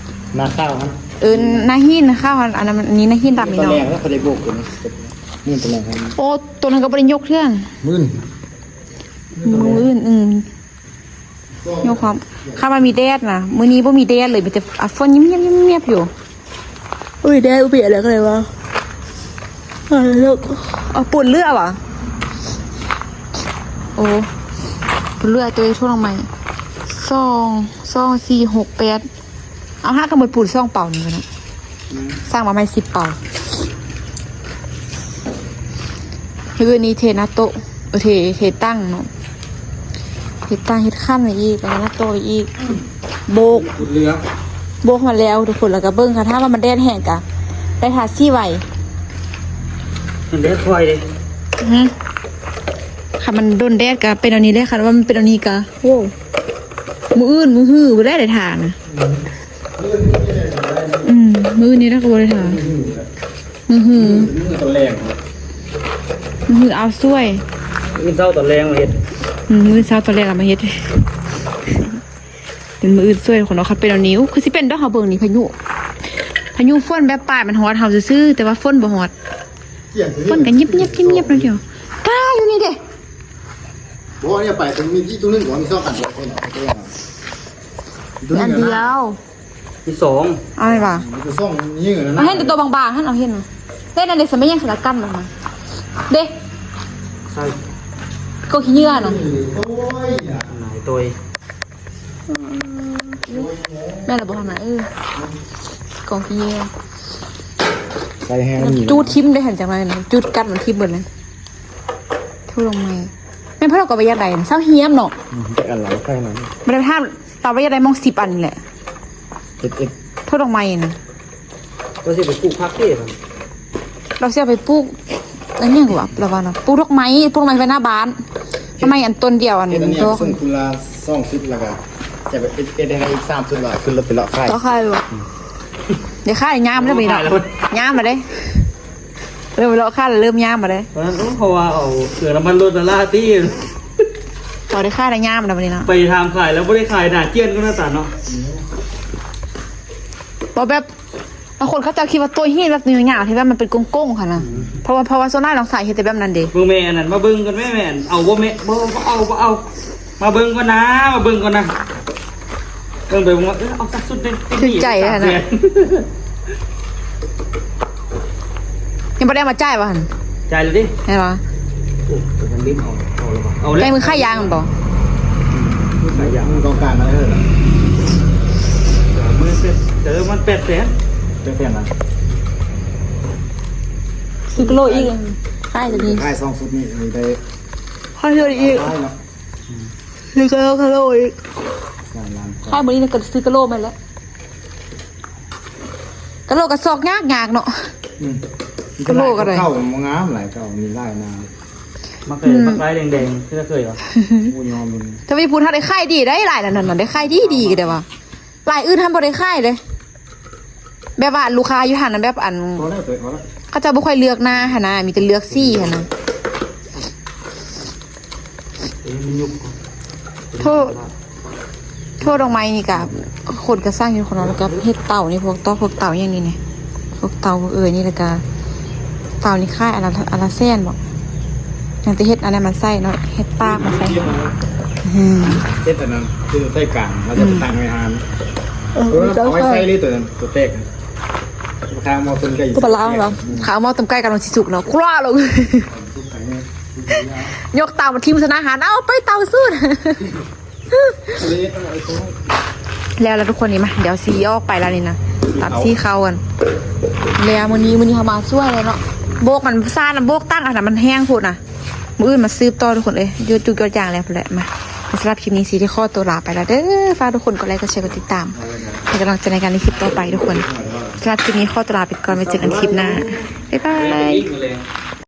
ໜ້າຂາວຫັ້ນ ເອີ ໜ້າຫີນຂາວຫັ້ນ. ອັນນັ້ນມັນ ອັນນີ້ໜ້າຫີນດຳນີ້ເນາະ ຕອນແລງແລ້ວເຂົາໄດ້ໂບກຕົວນີ້ ນີ້ຕອນແລງຫັ້ນ. ໂອ້ ຕົວນັ້ນກໍບໍ່ໄດ້ຍົກເທື່ອ ມື້ອື່ນ ມື້ອື່ນ ອືມ ໂຍກຄວາມ ຄັນວ່າມີແດດນະ ມື້ນີ້ບໍ່ມີແດດເລີຍ ມີແຕ່ ອ່າ ຝົນຍິບໆຢູ່. ໂອ້ຍ ແດດອຸເບະແລ້ວກໍເລີຍວ່າ ເອົາແລ້ວ ເອົາປົນເຫຼືອຫວາ? ໂອ້ ປົນເຫຼືອໂຕໂທດອອກໃໝ່ ສອງ ສອງ ສີ່ ຫົກ ແປດ. ເອົາ ຫາກະໝົດປູນສອງເປົານີ້ນະ ອືມ ສ້າງມາໃໝ່ສິບເປົາ. ມື້ນີ້ເທນາໂຕະ ເອີ ເທ ເທຕັ້ງເນາະ ເຮັດຕັ້ງເຮັດຂັ້ນໄວ້ອີກ ແລ້ວກໍນາໂຕະໄວ້ອີກ ໂບກ ເຫຼືອ ໂບກມາແລ້ວທຸກຄົນ. ແລ້ວກໍເບິ່ງ ຄັນຖ້າວ່າມັນແດດແຮງກະໄດ້ທາສີໄວ ມັນແດດຄ່ອຍເດ້ ອື ຄັນມັນດົນແດດກະເປັນແນວນີ້ເດ້. ຄັນວ່າມັນເປັນແນວນີ້ກະ ໂອ້ ມື້ອື່ນມື້ຮືບໍ່ໄດ້ ໄດ້ທານະ. ອືມ ມື້ນີ້ລະກໍບໍ່ໄດ້ທາ ມື້ຮື ມື້ຕອນແລງ ມື້ຮືອາວສວຍ ມື້ເຊົ້າຕອນແລງມາເຮັດ ອືມ ມື້ເຊົ້າຕອນແລງລະມາເຮັດ ເປັນມື້ອື່ນສວຍຄົນເນາະ. ຄັນເປັນແນວນີ້ ໂອ້ ຄືຊິເປັນດອກ ເຮົາເບິ່ງນີ້ ພາຍຸ ພາຍຸຝົນແບບປາຍມັນຮອດເຮົາຊື່ໆ ແຕ່ວ່າຝົນບໍ່ຮອດ ຝົນກໍຍິບໆ ຍິບໆ ໜ້ອຍດຽວ. ຕາຍ ຢູ່ນີ້ເດ້ ບໍ່ ອັນນີ້ໄປ ຕົງມີອີກຕົງໜຶ່ງ ບໍ່ ມີສອງອັນ ຕົງໜຶ່ງ ອັນດຽວ ມີສອງ ເອົາແມ່ນຫວາ? ມັນກໍສອງນີ້ນະ ເອົາເຫັນແຕ່ໂຕບາງໆ ຫັ້ນ ເອົາເຫັນ ເດ້ ນັ້ນເດ້ ສະແມ່ນຫຍັງ ສະລະກັນນະ ເດ້ ໃຊ່ ກໍຂີ້ເຫຍື້ອນະ ໂອ້ຍ ນາຍໂຕຍ ອືມ ແມ່ນລະບໍ່ຫັ້ນນະ ເອີ ກອງຂີ້ເຫຍື້ອ ໃສ່ແຮງ ຈູດຖິ້ມໄດ້ ຫັ້ນ ຈັ່ງໃດ ຈູດກັດມັນຖິ້ມເບິດເລີຍ. ໂທດອອກໃໝ່ ແມ່ນເພິ່ນເອົາກໍບໍ່ຢາກໄດ້ ເຊົາຮຽມເນາະ ອືມ ຈັກອັນລະ ໃສ່ນັ້ນ ບໍ່ໄດ້ຖາມ ຕອບວ່າຢາກໄດ້ໝ່ອງສິບອັນນີ້ແຫຼະ ເຮັດ ເຮັດ ໂທດອອກໃໝ່ນະ ກໍຊິໄປປູກຜັກເດ້ ລາວຊິເອົາໄປປູກອັນຫຍັງວະ ລາວວ່ານະ ປູກດອກໄມ້ ປູກດອກໄມ້ໄວ້ໜ້າບ້ານ ດອກໄມ້ອັນຕົ້ນດຽວ ອັນດອກ ເຮັດອັນນີ້ສົ່ງຄົນລະສອງຊຸດ ແລ້ວກໍຈະໄປເຮັດ ເຮັດໃຫ້ອີກສາມຊຸດ ແລ້ວຂຶ້ນລົດໄປເລາະຂາຍ ເລາະຂາຍບໍ່? ອືມ ໄດ້ຂາຍຍາມແລ້ວ ບໍ່ໄດ້ ຍາມແລ້ວເດ້. ເລີ່ມເລາະຄັນ ເລີ່ມຍາມມາເດ້ ຕອນນັ້ນ ໂອ້ ເພາະວ່າເອົາເຄື່ອງນ້ຳມັນລົດລະລາຕີ ພໍໄດ້ຂາຍໄດ້ຍາມແລ້ວບັດນີ້ເນາະ ໄປຖາມຂາຍແລ້ວບໍ່ໄດ້ຂາຍ ໜ້າຈຽນກໍໜ້າຕາເນາະ ບໍ່ແບບ ບາງຄົນເຂົາເຈົ້າຄິດວ່າໂຕຫີນແບບຍາວໆ ທີ່ແບບມັນເປັນກົງໆ ຫັ້ນນະ ອືມ ເພາະວ່າ ເພາະວ່າສ່ວນຫຼາຍນ້ອງສາຍເຮັດແຕ່ແບບນັ້ນເດ້ ເບິ່ງແມ່ອັນນັ້ນ ມາເບິ່ງກ່ອນແມ່ ແມ່ ເອົາບໍ່ແມ່ ບໍ່ ບໍ່ເອົາ ບໍ່ເອົາ ມາເບິ່ງກ່ອນນາ ມາເບິ່ງກ່ອນນາ ເບິ່ງໄປເບິ່ງມາ ເອີ ເອົາສັກຊຸດໜຶ່ງ ຖືກໃຈຫັ້ນນະ ຍັງບໍ່ໄດ້ເອົາມາຈ່າຍບໍ່ຫັ້ນ? ຈ່າຍແລ້ວເດ້ ແມ່ນບໍ່? ໂອ້ ມັນລືມເອົາ ເອົາແລ້ວບໍ່? ເອົາແລ້ວ ໃກ້ມື້ຂາຍຢາງແມ່ນບໍ່? ອືມ ມື້ຂາຍຢາງ ຕ້ອງການນະ ເອີ ມື້ເສັດ ເອີ ມັນແປດແສນ ແປດແສນນະ ຊື້ກະໂຫຼອີກ ຂາຍກໍດີ ຂາຍສອງຊຸດນີ້ ນີ້ໄດ້ ຂາຍເທື່ອອີກ ຂາຍເນາະ ອືມ ຊື້ກະໂຫຼ ກະໂຫຼອີກ ສາມລ້ານ ຂາຍມື້ນີ້ກໍຊື້ກະໂຫຼແມ່ນແຫຼະ ກະໂຫຼກະຊອກຍາກໆ ເນາະ ອືມ ກະໂຫຼກໍໄດ້ ເກົ່າມັນງາມຫຼາຍ ເກົ່າມີຫຼາຍນາ ມັກໄດ້ ອືມ ມັກລາຍແດງໆ ຄືເຄີຍວ່າ ໂອ້ຍ ຍອມມັນ ແຕ່ວ່າຢູ່ພຸ້ນເຮົາໄດ້ຂາຍດີໄດ໋ ລາຍນັ້ນນະ ໄດ້ຂາຍດີໆ ກໍໄດ້ວ່າ ລາຍອື່ນຫັ້ນບໍ່ໄດ້ຂາຍເດ້ ແບບວ່າລູກຄ້າຢູ່ຫັ້ນນະ ແບບອັນ ພໍແລ້ວ ເຕີ ພໍແລ້ວ ເຂົາເຈົ້າບໍ່ຄ່ອຍເລືອກໜ້າຫັ້ນນະ ມີແຕ່ເລືອກສີຫັ້ນນະ. ເອີ ມັນຍຸບ ໂທ ໂທດອກໄມ້ນີ້ກະຄົນກະສັ່ງຢູ່ຄົນເນາະ ແລ້ວກະເຮັດເຕົານີ້ ພວກຕອກ ພວກເຕົາຫຍັງນີ້ ນີ້ ພວກເຕົາ ພວກເອີຍນີ້ ແລ້ວກະເຕົານີ້ຂາຍອັນລະ ອັນລະແສນບໍ? ຍັງແຕ່ເຮັດອັນນັ້ນມາໃສ່ເນາະ ເຮັດປາກມາໃສ່. ອືມ ເຮັດອັນນັ້ນຄືໃສ່ກາງ ແລ້ວຈະໄປ ອືມ ຕັ້ງໄວ້ຮ້ານ. ເອີ ເອີ ເອົາໄວ້ໃສ່ເລີຍ ໂຕນັ້ນ ໂຕແຕກ ຄາໝໍ້ຕົ້ມໄກ່ ປາລາວເນາະ ຄາໝໍ້ຕົ້ມໄກ່ກຳລັງຊິສຸກເນາະ ຄວ້າລົງ ຍົກເຕົາມາຖິ້ມໃສ່ໜ້າຮ້ານ ເອົາໄປເຕົາສູດ. ແລ້ວລະທຸກຄົນນີ້ ມາ ດຽວຊິອອກໄປລະນີ້ນະ ຕາມສີເຂົ້າກັນ. ແລ້ວມື້ນີ້ ມື້ນີ້ເຮົາມາຊ່ວຍເລີຍເນາະ ໂບກມັນຊານ ໂບກຕັ້ງອັນນັ້ນ ມັນແຫ້ງໂພດນະ. ມື້ອື່ນມາສືບຕໍ່ທຸກຄົນເອີຍ ຢຸດຈຸກຢຸດຢ່າງແລ້ວພຸ້ນແຫຼະ. ມາ ສຳລັບຄລິບນີ້ຊິໄດ້ຂໍຕົວລາໄປລະເດີ ຝາກທຸກຄົນກົດໄລ ກົດແຊ ກົດຕິດຕາມ ເປັນກຳລັງໃຈໃນການເຮັດຄລິບຕໍ່ໄປທຸກຄົນ. ສຳລັບຄລິບນີ້ຂໍຕົວລາໄປກ່ອນ ໄວ້ເຈີກັນຄລິບໜ້າ ບາຍບາຍ.